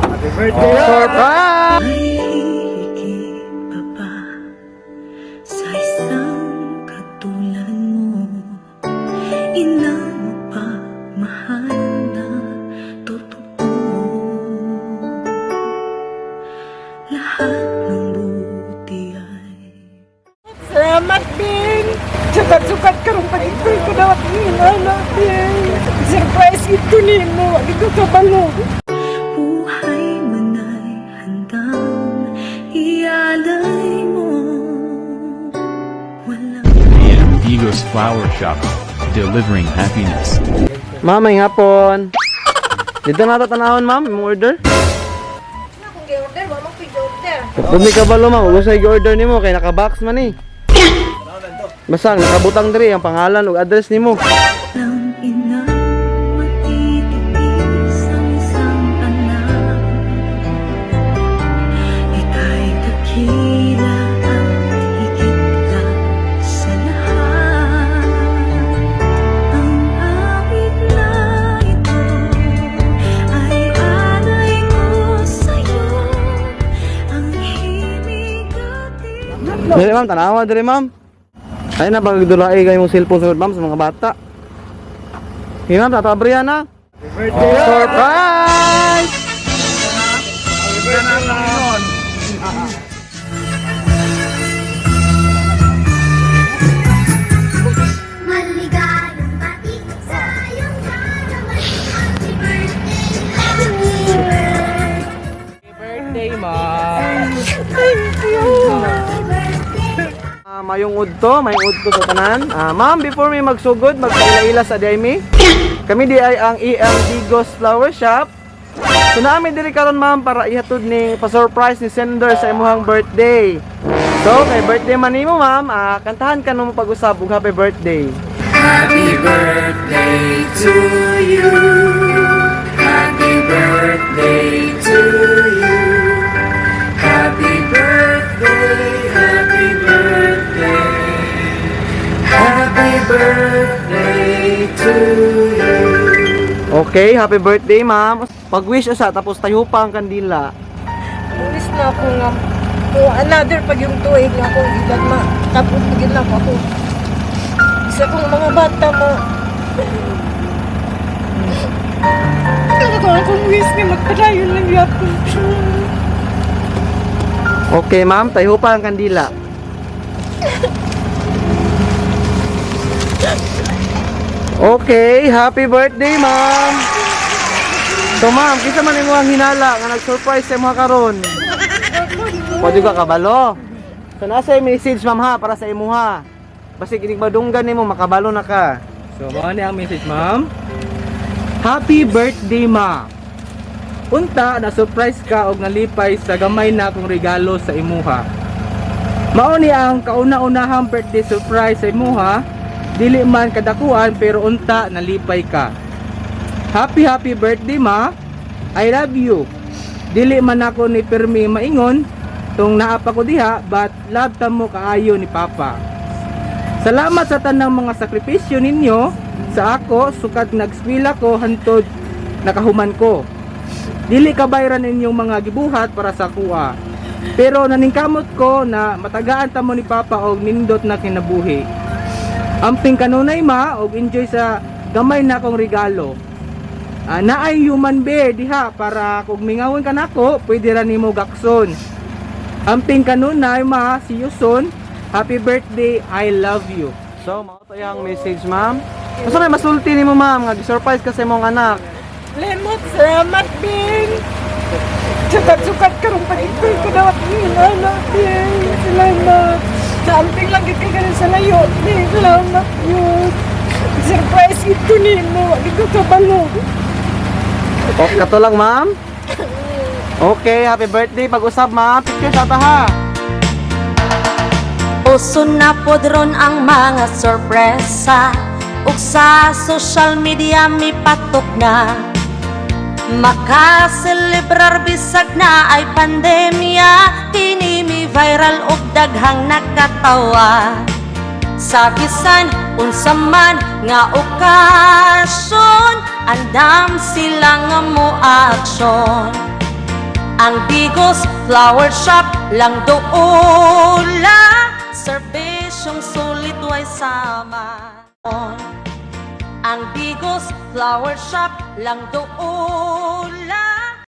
Happy birthday! Surprise! May higit pa ba sa isang katulad mo? Inang mapagmahal na totoo. Lahat ng buti ay Salamat, Bing! Sukat-sukat karong pag-ikoy ko dawat ni anak, Bing! Surprise ito nimo, wag ko kabalo. Buhay man ay handang ialay mo. Walang AM Digos Flower Shop, delivering happiness. Ma'am, may hapon. Dito na ito tanahon, ma'am, imong order. Kung gi-order, wa man ko'y order. Kung may kabalo, ma'am, gusto i-order nimo kay naka-box man eh. Basta nakabutang diri ang pangalan ug address nimo. Ang ina matitiis ang isang anak. Ika'y dakila at higit lang sa lahat. Ang awit na ito ay alay ko sa'yo. Ang himig at Diri, ma'am, tanawa diri, ma'am. Ay na pagdulai kay mong cellphone sunod, ma'am, sa mga bata. Hey, ma'am, tatabriya na. Happy birthday! Surprise! Happy birthday! Maligayang bati sa iyong kaarawan. Happy birthday, happy birthday. Birthday, ma'am. Thank you! Happy birthday. Mayong udto sa tanan. Ma'am, before mi magsugod, magpaila-ila sa diay mi. Kami di ay ang EM Digos Flower Shop. So naami diri karon, ma'am, para ihatod ni pa-surprise ni sender sa imuhang birthday. So kay birthday man nimo, ma'am, kantahan ka nung pag-usab og happy birthday. Happy birthday to you. Happy birthday to you. Happy birthday, happy birthday. Happy birthday to you. Okay, happy birthday, ma'am. Pag-wish usa tapos tayo pa ang kandila. Ulis na ako nga kung another pag yung tuig nga akong edad ma tapos na gid ako ako. Isa kong mga bata mo. Kaya akong wish nga magpadayon lang yapon siya. Okay, ma'am, tayo pa ang kandila. Okay, happy birthday, ma'am. So, ma'am, kinsa man imo ang hinala nga nag-surprise sa imo karon? Pwede ka kabalo. So, nasa yung message, ma'am, ha, para sa imuha. Basig inig madunggan nimo makabalo na ka. So, mao ni ang message, ma'am. Happy birthday, ma. Unta, na-surprise ka og nalipay sa gamay na akong regalo sa imuha. Mao ni ang kauna-unahang birthday surprise sa imuha. Dili man kadakuan pero unta nalipay ka. Happy happy birthday, ma. I love you. Dili man ako ni pirmi maingon tung naa pa ko diha, but love ta mo kaayo ni Papa. Salamat sa tanang mga sakripisyo ninyo sa ako sukad nagskwela ko hantod nakahuman ko. Dili kabayran inyong mga gibuhat para sa kuha. Pero naningkamot ko na matagaan ta mo ni Papa og nindot na kinabuhi. Amping kanunay, ma, og enjoy sa gamay na akong regalo. Naay human bear diha para kung mingawon ka nako, pwede ra nimo gakson. Amping kanunay, ma, see you soon. Happy birthday, I love you. So, mao to yung message, ma'am. Unsa may masulti nimo, ma'am, nga surprise ka sa imong anak? Lemot, salamat, Bing! Sukat-sukat karong pag-ikoy ko dawat ni anak, Bing! Salamat! Sa amping lang gid kay karon sa layo, Bing! Salamat yun! Surprise ito nimo, wag ko kabalo. Okay, kato lang, ma'am. Okay, happy birthday. Pag-usab, ma'am. Picture sa ta ha. Uso na pod ron ang mga sorpresa ug sa social media mipatok na. Makaselebrar bisag na ay pandemya. Kini mi viral og daghang nakatawa. Sa bisan unsa man nga okasyon, andam sila nga mo aksyon. Ang Digos Flower Shop lang doula. Serbisyong sulit way sama. Ang Digos Flower Shop lang doula.